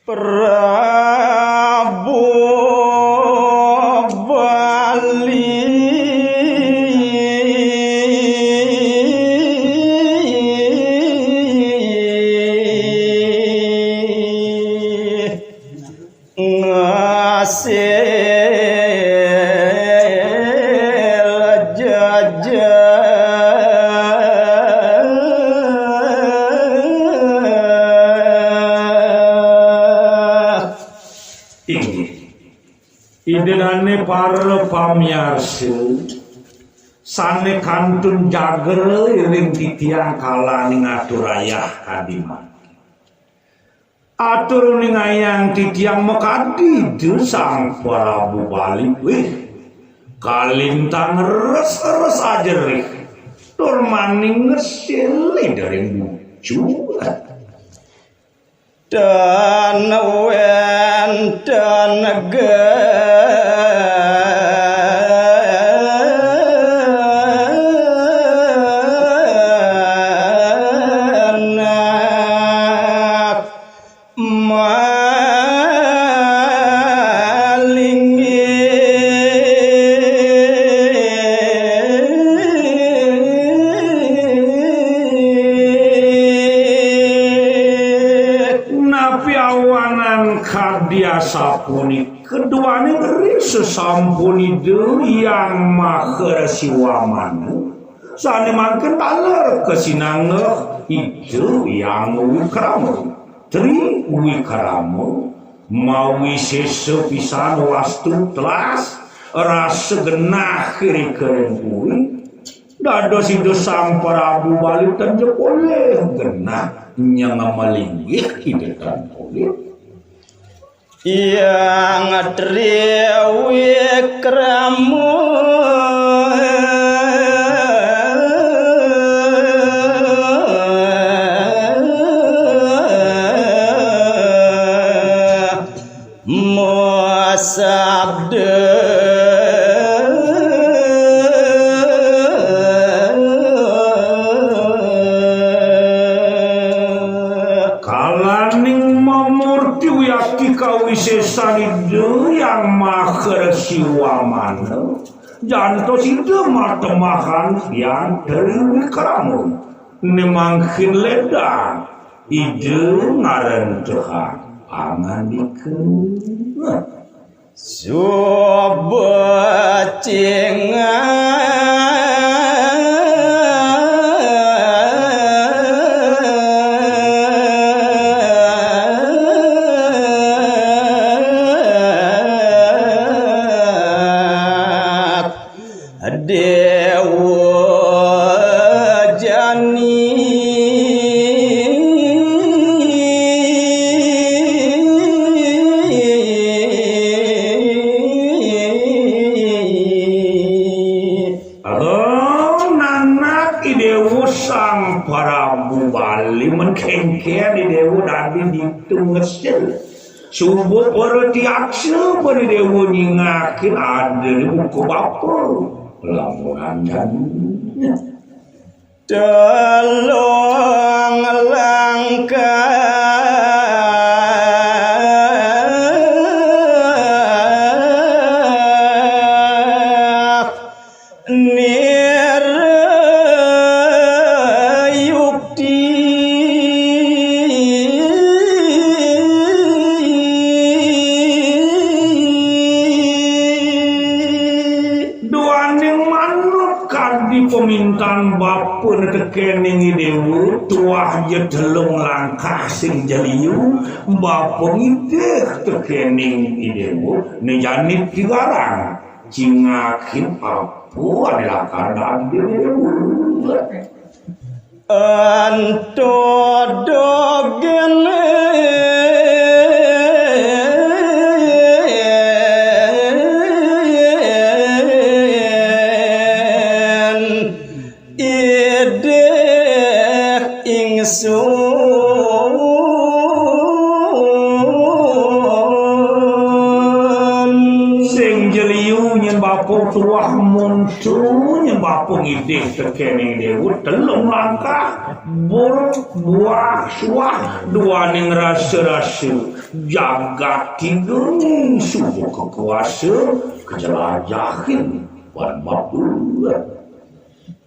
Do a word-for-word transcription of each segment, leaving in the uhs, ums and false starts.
Prabu Bali. Ngasil jajah. Inggih. Ida dané para pamiarsa, sané kantun jager iring titiang kalaning atur ayah kadi mangkin. Atur uningayang titiang makadi Ida Sang Prabu Bali, wih, kalintang res-res ajerih, tur maning ngesil ring bucu. Tan wénten genah malinggih. Napi awanan kadi asapunika? Keduaning ri sesampun Ida Hyang Maha Resi Wamana, sané mangkin taler kasinanggeh Ida Hyang Wikrama. Tri Wikrama, mawisésa pisan wastu telas, rasa genah irika ring puri. Dados Ida Sang Prabu Bali ten ja polih genah nyang malinggih Ida ten polih. Hyang Tri Wikrama. Masabda. Kalaning mamurti wiakti kawisésan Ida Hyang Maha Resi Wamana, jantos Ida matemahan Hyang Tri Wikrama. Né mangkin lédang Ida ngarentehang pangandika. Suba cingat. Déwa jani. Aduh, nanak I Déwa Sang Prabu Bali, men kénkén I Déwa dadi ditu ngesil. Suba para tiaksa, para déwa nyingakin ada di muka bapa. Lamunan jani. Telung langkah. Nira yukti. Duaning manut kadi pamintan bapa tekening I Déwa, tuah ja telung langkah sing ja liu, bapa ngidih tekening I Déwa, né jani tiwarang. Cingakin apa adalah kadang Déwa. Ento dogen. Idih ingsun. Sing ja liu nyén bapa tuah muncu, nyén bapa ngidih tekening Déwa telung langkah. Bur buah suah duaning rasa-rasa jagat tiga suba kakuasa kajelajahin pan mabur.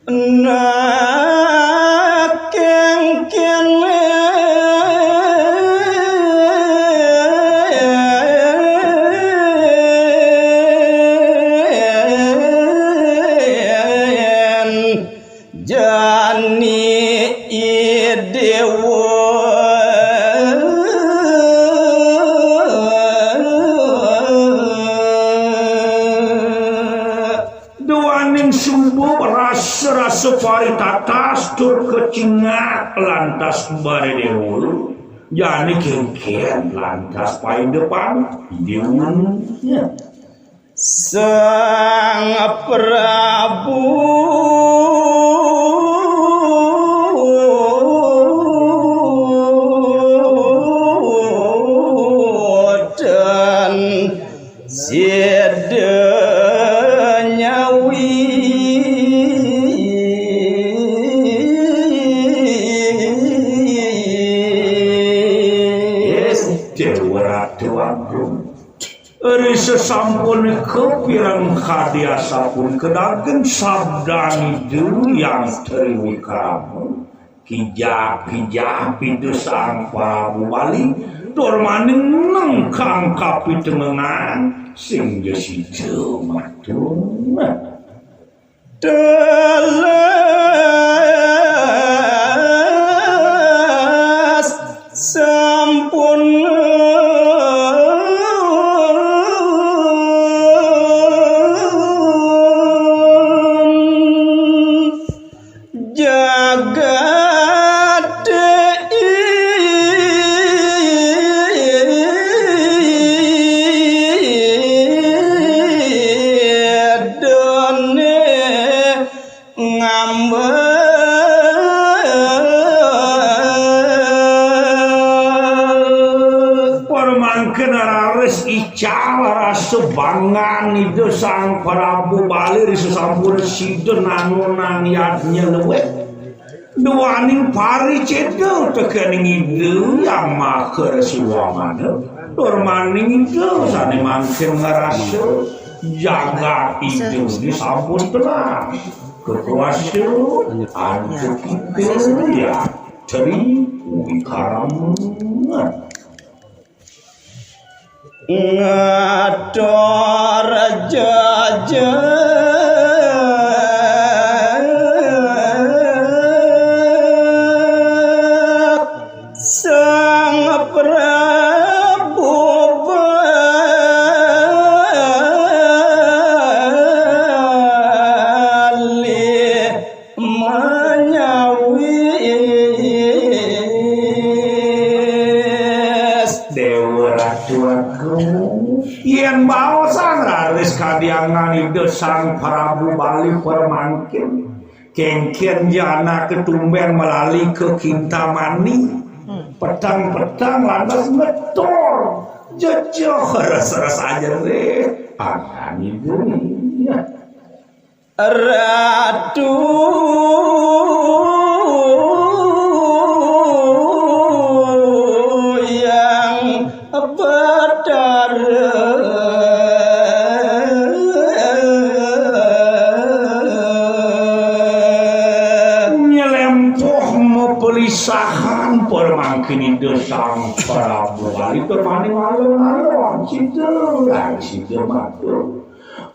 Nak kengken jani idewa. Duaning suba rasa-rasa paritatas tur kacingak lantas baredewa. Jani kengken lantas paindepan dewa. Sang Prabu dan sida nyawi. Yes, Dewa Ratu Agung. Ri sasampun kapireng kadi asapun kadaging sabdan Ida Hyang Tri Wikrama. Kijap-kijap Ida Sang Prabu Bali, tur maning nengkang kapitengengan, sing ja sida matur. Telas sampun jagat idone ngambek. Pramangkin raris ical rasa bangan Ida Sang Prabu Bali ri sasampun sida nanunang yadnya luwih. Duaning pariceda tekening Ida Hyang Maha Resi Wamana, tur maning Ida sane mangkin ngrasa jagat Ida disampun tenang. Kekuasa antuk Ida Hyang Tri Wikrama. Ngatur jejeg Sang Prabu Bali. Manyawis Dewa Ratu Agung, yen baosang raris kadiangan Ida Sang Prabu Bali pramangkin, kengken jana ketumben melali ke Kintamani, petang-petang lantas ngetor, jejeh res-res aja deh, angan Ida. Ratu Yang Betara. Nyelempoh mapelisahan pramangkin Ida Sang Prabu Bali tur mani ngalon-alon sida, sida matur.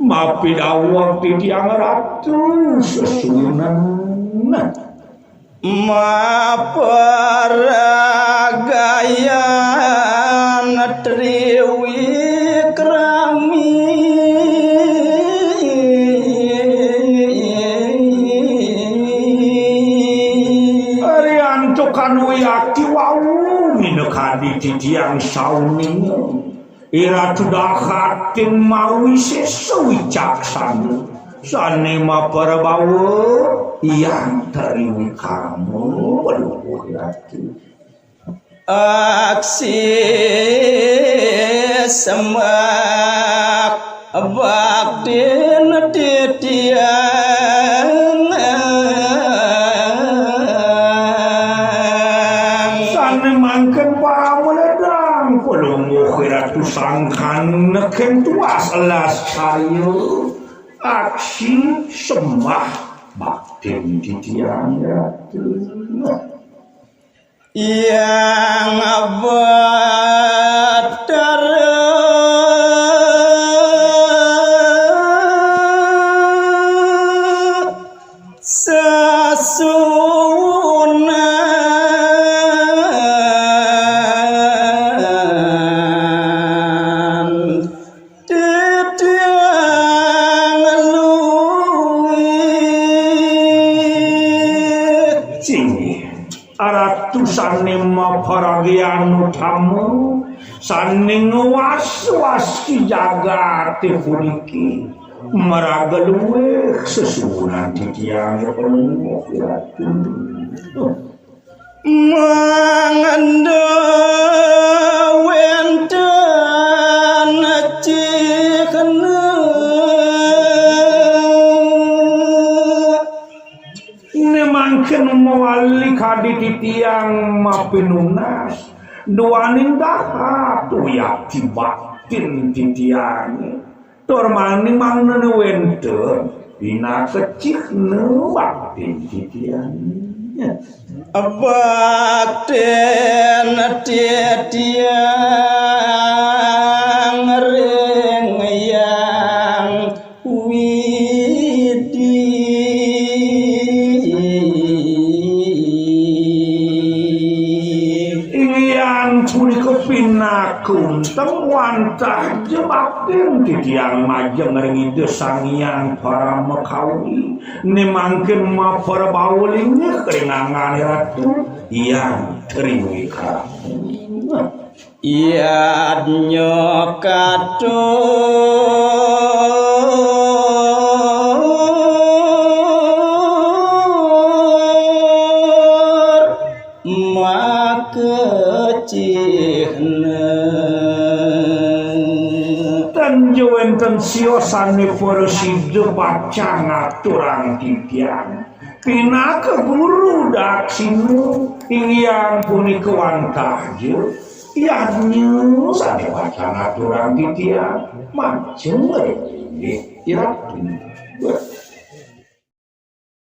Mapidawuh titiang Ratu sesuunan. Maparagayan Triwikrami. Riantukan wiakti wau minakadi titiang sauning. Iratu dahating mawi sesa wicaksana, sane maparabawa Hyang Triwikrama, Baluhur Ratu. Aksi semak baktin titiang. Mangken pamaledang Palungguh Ratu sangkan neken tuas elas saya aksi sembah baktin titiang Ratu. Yang Betara sasunan titiang luwih. Inggih, Ratu sané maparagian utama, sané ngwas-wasi jagaté puniki, maraga luwih sesuunan titiang Palungguh Ratu. Mangda wénten cihna. Né mangkin mawali kadi titiang mapinunas, duaning dahat wiakti baktin titiangé. Tur mangda mangdané wénten, pinaka cihna baktin titiangé. Baktin titiang ring Hyang Widi. Inggih punika pinaka unteng wantah jebaktin titiang majeng ring Ida Sang Hyang Parama Kawi. Né mangkin maperbawa linggih ring anggané Ratu Hyang Triwikram. Yadnya katur maka cihna. Tan ja wénten sia sané prasida pacang ngaturang titiang. Pinaka guru daksina, inggih punika wantah ja. Yadnya sané pacang ngaturang titiang, majeng ring Ratu.